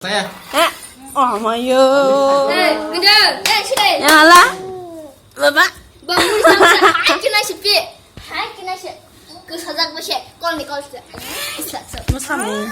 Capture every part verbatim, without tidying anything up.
Saya. Eh, oh my yo. Eh, gede. Eh, sini. Ya Allah. Baba. Bangun sama. Hai kena sepi. Hai kena se. Kesajak bese. Kol ni kol se. Isa se. Masam ni.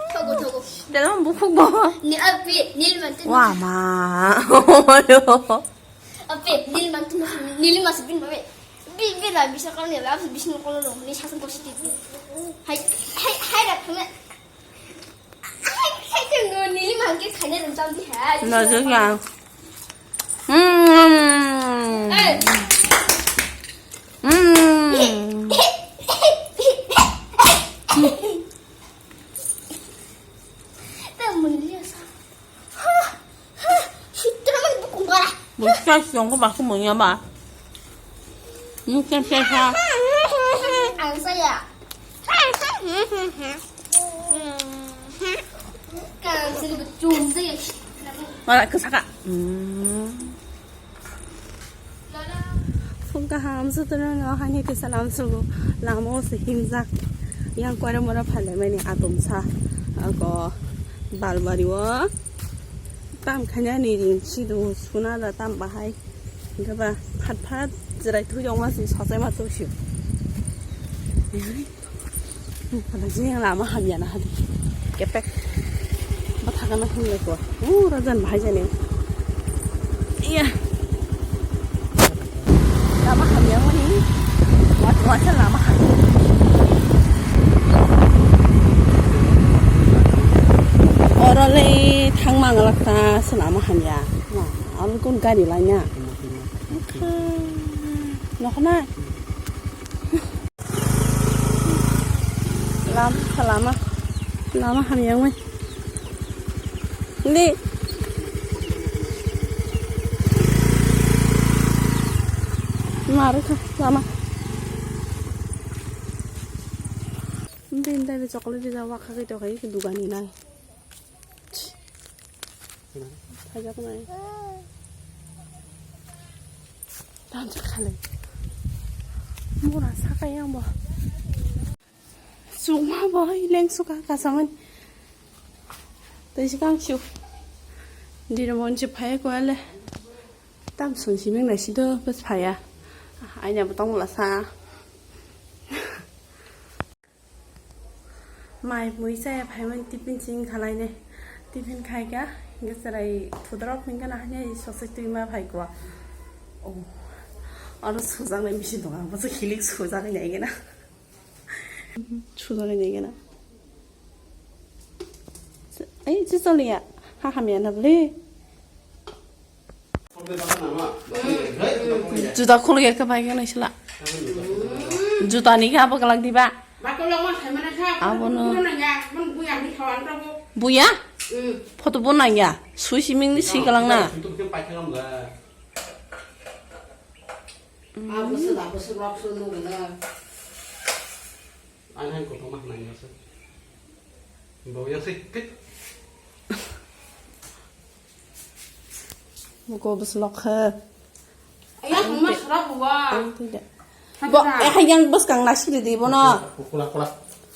Thogo thogo. Dalam buku bo. Ni api ni mantu. Wah ma. Oh my yo. Ape, nil mantu mas, nil mas bin babe. Bi, bi la bisa kau ni la, bisa nil kau lo, ni sasang kau siti. Hai, hai, hai rak kena. Hai, hai tu nil man ke khane ram tam di hai. Nojok ya. Hmm. Eh. Hmm. Tak mulia sa. Bukcha siyong ko baku manya ba. Mukcha sesa. Ang saya. Kan sini betul saya. Wala kesaka. Hmm. Phung kaham jotono no hani kisa lamsugo lama o se himjak yang koira mora phalai mani atomsa ako balbari o tam khaina ni ring sidu suna da tam bahai hingke ba phat phat jerai thui rok ma si sochai ma tui si. Pada jeng lama hamya na hadi. Kepek. Bathakana hwnle ko. Uh, rajan bahai jani. Iya. Lama hamya mani. Wat, wat, lama hamya. Oro le thang mangalak ta se lama hamya. Ma, aro kun gari laina. Nokna. Lama, lama, lama hamya wngwi. Di. Maru kha, lama. Di, di, di, chocolate di, wakha kai to kai, dugani nai. Thajak nai. Tansa khalai. Mura sakai ang bo. Chuma bo ileng suka kasaman. Tei sikang siu. Diri monchi phai ko ale. Tam sun siming nai sido bas phaya. Aina bo tong lasa. Mai mui chaya phaimani tiffin sing khalainai. Tiffin khaika, hingke chwrai thudarok hingke na hanya sosai twi ma phaikwa. Oh, oro sujaknai misi doga, bwswk hilik sujaknai naigena. Sujaknai naigena. Ei, chicholiya, ha hamya na bwle. Juta khuluk ya khe bai khe naisila. Juta ni khe abo kwlak diba. Abono. Buya? Photo bo nangya. Sui siming ni si kwlak na. Ani hai kotor ma nangya se. Bo ya se. Muko bwswlok khe. Ayang, mas rok wa. Ang tidak. Bo, eh, yang bwskang na siri di bono. Kula, kula.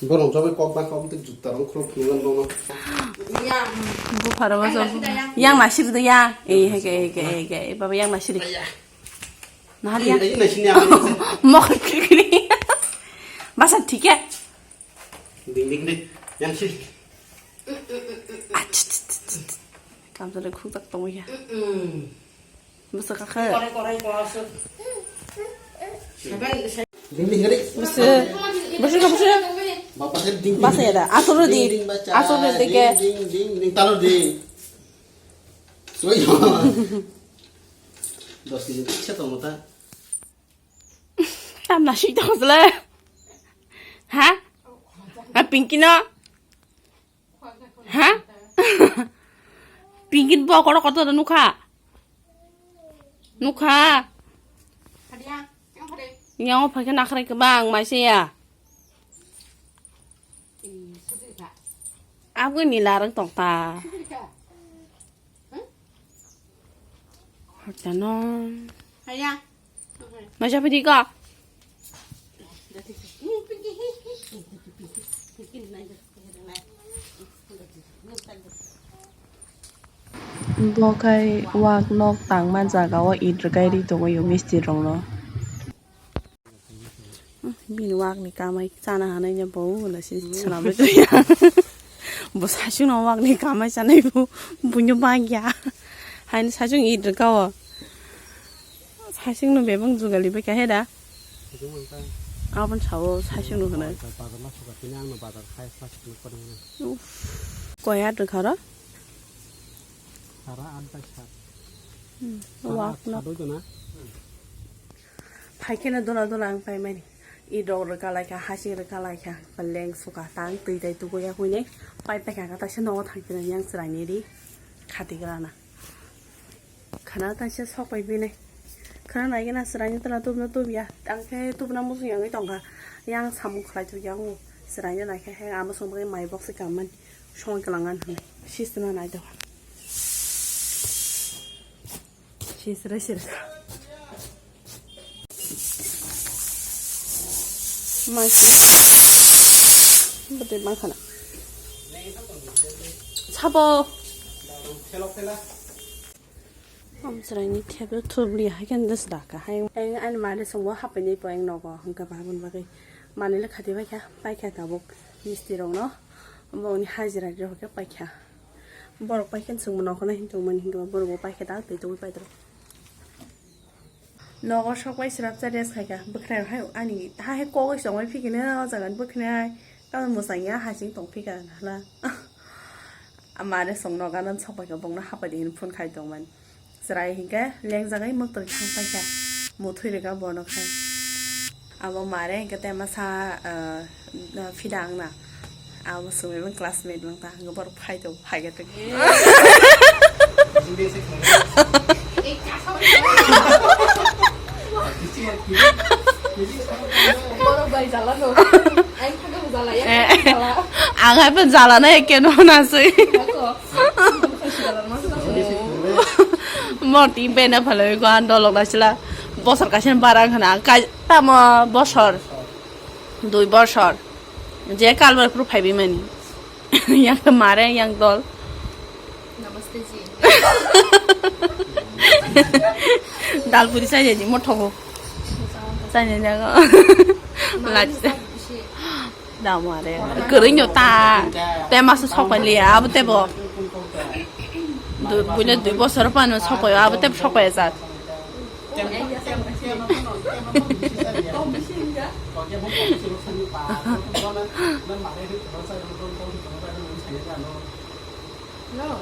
Borong jobai kok ba kok tik juta rong khuluk khuluk bono. Iya. Bu phara ba job. Yang na siri di ya. Eh, hege, hege, hege. Baba yang na siri. Iya. Nah, dia. Ini, ini sini apa? Mok kiri. Masa tiket. Ding, ding, ding. Yang sini. Kamsa le khuk tak tong ya. Masa kakak. Korai, korai, korai, asuk. Ding, ding, ding. Masa, masa, masa. Bapak saya ding, ding. Masa ya dah. Asur di. Ding, ding, baca. Asur di, ding, ding, ding, ding. Taruh di. Suai. Dos kg kisa tong ta. Tam nasi tong sele. Ha? A Pinky no? Ha? Pinky bo koro koto nukha. Nukha. Yang phai khe nakhrai kwbang maisa ya. Aboni larang tong ta. Hortano. Haya. Maisa pidi ka. Bo khai wak nok tangma jaga o it rwkai ri tongwi o mistri rok no. Bini wak ni kamai chana hanai no bo wngla si swnam rwkya. Bo saichung no wak ni kamai chanai bo buino bagya. Haini saichung it rwka o. Saichung no bebak jugali bai kahe da. Abon sao saichung no hwnwi. Uff. Koya rwkha ro. Sara antai sat. Hmm, sara wak no. Sat oi jona. Phai kheno dola dola ang paimani. I dok rwka laikha, hasing rwka laikha, paleng suka tang twi tai tukuya huine. Pai paikha kha taisa nogo thang phina yang chwraini ri khati grana. Khana taisa sok pai bini. Khana naigena chwraini tola tubna tubya. Ang khe tubna muchung yangwi tongkha. Yang samung khlai thukya ang chwraini naikhe he ama song bagwi mai box se kamani. Song kwlangan hwnwi. Sistema nai tongkha. Sisra sirka. Mai. Bwtwi mangkhana. Sabo. Amsraini theblo thubli hai khe das daka hai. Eng ani mare songo hapaini po eng nogo hwnkhe babun bagwi. Manwi le khati bai kha, pai kha tabuk misti rokno. Bongni hajira rok khe pai kha. Borok pai khe chwngno nokhorna hin tongmani hinkhe borok bo pai khe ta twi tongwi pai tong. Nogo sok pai swrapsa rest khai kha bwkhwnai rok hai ani ha hai kogwi chongwi phikini o jaga ni bwkhwnai tamo mwsang ya hasing tong phika hala. Mare song nogo ano sok pai kha bongno hapai di hin phone khai tongmani. Chwrai hinkhe lengjagwi mwktwi thang paikha, muthwi rwkha bono khai. Abo mare hinkhe temasa, ah, fida wngna. Abo swngwi classmate wngkha, hinkhe borok phai tongo, phai khe tong. Borok bai jala no. Ang thangkhe bo jala, yang thangkhe jala. Ang hai phan jala na keno na swi. Ako. Morti bena phalwi go an dolok na sila. Bosor kaisa barang khana kai tamo bosor. Dui bosor. Je kalbar phuru phaibi mani. Yang mare yang dol. Namaste ji. Dal puri sai ni motho. Sai ni jago. Laj. Damare. Kwrwino ta. Te maso sokpali abo tebo. Buile dui bosor pano sokoi abo tebo sokoi jat.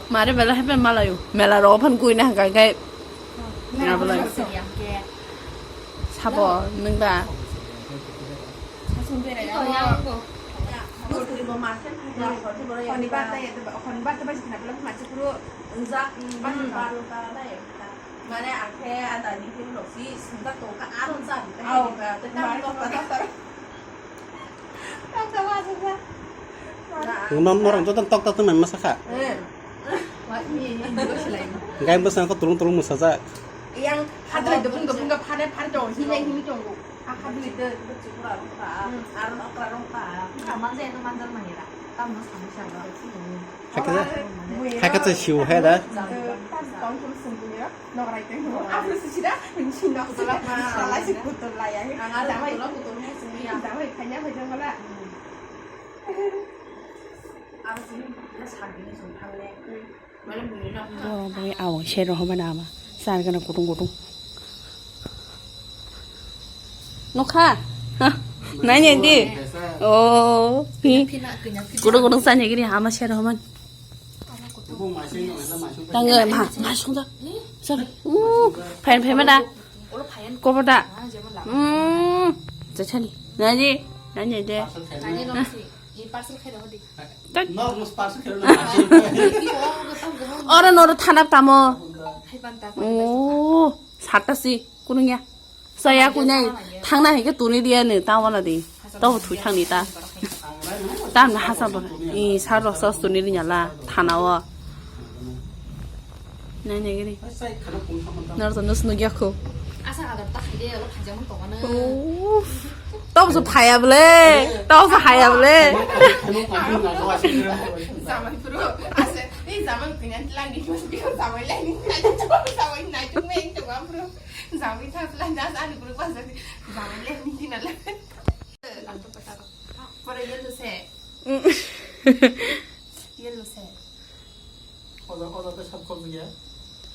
Mare bela hepe malayo. Mela ro phan gui na hangka gai. Sabo nung da. Mane akhe ada ni kiri loksi sunda to ka aro sa. Norok joto tokta tongmani masa kha. Gai bwskango tulung tulung mwsajak. Yang hadri dopung dopung phare phare tongo, hinai hini tongo. Hadri de. Hakhe, hakhe siu hai da. Nokrai tei hwnwi, abo se sida, sini nok sala, salai se kutul laya. Ang ada kutul, kutul ni sini ya. Damai kanya hoi jong la. Abo sini na sagini song thang le. Borok bai awang se rohormani ama. Sar gana kutung kutung. Nukha? Ha? Nai nai di. Oh, hi. Kutung kutung sani gini ama se rohorman. Tangga ma ma sungda. Sar. Uh, phain phain ma da. Kobo da. Hmm. Jachani. Nai di. Nai nai di. Oro noro thanap tamo. Oh, sata si kunungya. Saya kunai thangna hike tuni dia ne tamo na di. Tabo thui thangni ta. Tam na hasa bo. I sar rok sos tuni di nyala thana o. Nai nai gini. Noro to nus nugya ko. Asa kadar ta khaide olo khajaman tongana. Uff. Tau so phaya bole. Tau so haya bole. Samai puro ase. Ei, jamai kwinan tlang di, jamai lai ni, jamai nai, jamai eng tong, bro. Jamai thang tlang, das ani group pas, jamai lai ni, tina lai. Pore yellow se. Mm. Yellow se. Oda, oda to sab kobja.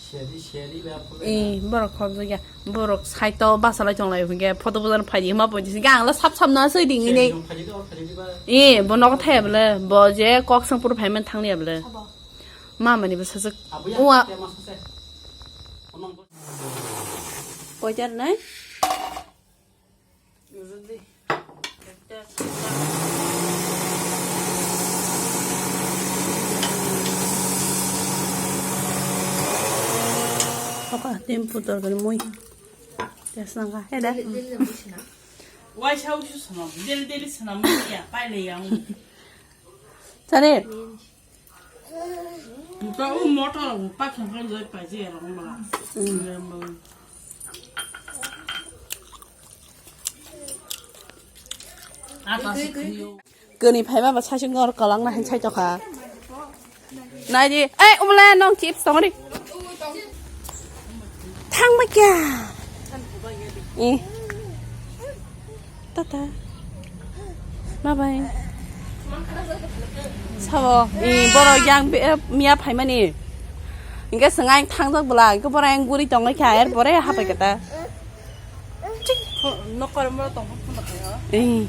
Sheri, sheri ba pore. Eh, borok khobjagya. Borok side o basa lai tong lai hwnkhe photo bojan phai di hima pon jisi gang la sap sap na soi ding ini. Sheri phai di, phai di ba. Eh, bo nogo thaya bole, bo je kok sang puro phai man thang liya bole. Sabo. Mama ni bwsajwk. Abuya, uwa. Tema sase. Onong bo. Poitar nai? Oka tempo torgani mui. Tesnanga, heda. Waisa usu swnam, deli deli swnam ya, paile yang. Sare. Buka u motor bu pakhe khe jai paji erong bala. Ata sikriyo. Kani phaima ba sasing ngor kalang na hin sai tokha. Nai di, ei umle nong chips tong di. Thang ba kya? Eh. Tata. Bye bye. Sabo, eh, borok yang be, eh, miya phaimani. Hingke swngai thangjak bwla, hingke borok yang guri tongwi kha, er pore hapai kata. Nokar mo tong phone kha. Eh.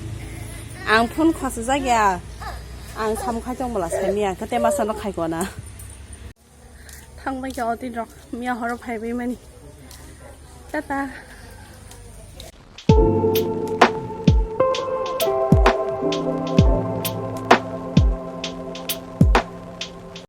Ang phone khosajak ya. Ang sam khai tong bwla sai miya, kate masa no khai kona. Thang bai kha o tin rok, miya horo phai bai mani. Tata.